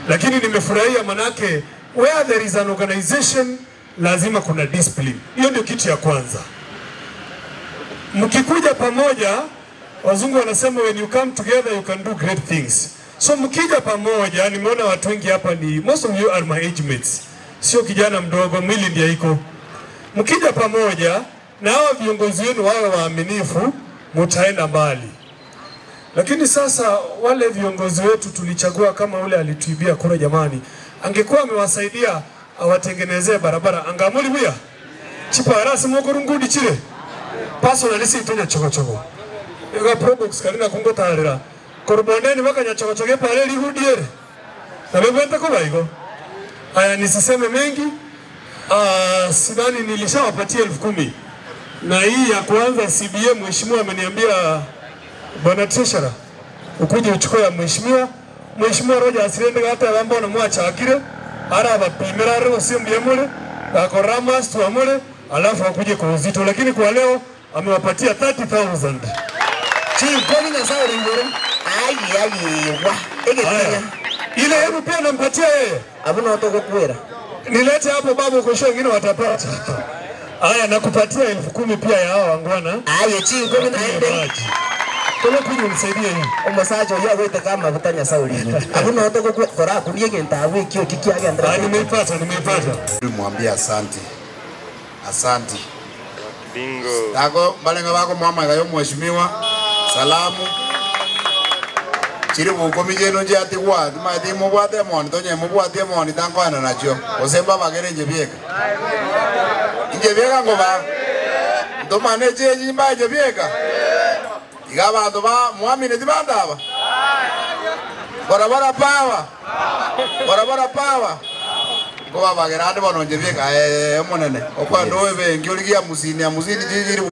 Lakini nimefurahia manake where there is an organization lazima kuna discipline. Hiyo ndio kitu ya kwanza. Mkikuja pamoja, wazungu wanasema when you come together you can do great things. So mkija pamoja, nimeona watu wengi hapa ni most of you are my age mates, sio kijana mdogo, mwili ndiye iko. Mkija pamoja na hawa viongozi wenu wawe waaminifu, mutaenda mbali. Lakini sasa wale viongozi wetu tulichagua, kama ule alituibia kura, jamani, angekuwa amewasaidia awatengenezee barabara angamuli buya chiparasi mokorungudi chire personally sitonya chogochogo ega probox karina kungotarira korobondeni bakanya chogochogo epare rihudiere nabebwente kuba igo. Aya, nisiseme mengi. Sidhani nilishawapatia 10,000 na hii ya kwanza CBA, mheshimiwa ameniambia bwana treasurer ukuje uchukue ya mheshimiwa. Mheshimiwa Roger asirende gata bambona mwachakire ara abapimira ari osimbie mule akorera mastu amule alafu akuje kwa uzito, lakini kwa leo amewapatia 30,000. Chinkobi Nyasaye ore igoro. Ai ai wa. Haya, Egetinya. ile yenu pia nampatia yeye. Abuna otogokwera. Nilete hapo babu, kesho wengine watapata. Haya, nakupatia 10,000 pia ya hawa wangwana. Aye chinkobi naende. Maji. Kwa kuja unisaidie hii. Omosacha oyo agwete kama butanya sauri. Abuna otogokwera kora kurie gento abwe ekio kikiagendera. Ah, nimeipata, nimeipata. Mwambie asante. Asante. Bingo. Tako balenga bako mwama kayo mheshimiwa. Salamu. Chiri bukomi jeno nje atigwa, tumati mubwate moni tonye mubwate moni tankwana nacho. Osemba bagere nje bieka. Nje bieka ngoba. Ndomane je nyimba nje bieka. Iga bantu ba mwamine tibandaba. Barabara pawa. Barabara pawa. Ngoba bagera ande bono nje bieka eh munene. Okwa ndowe bengi oligia musini ya musini jijiri.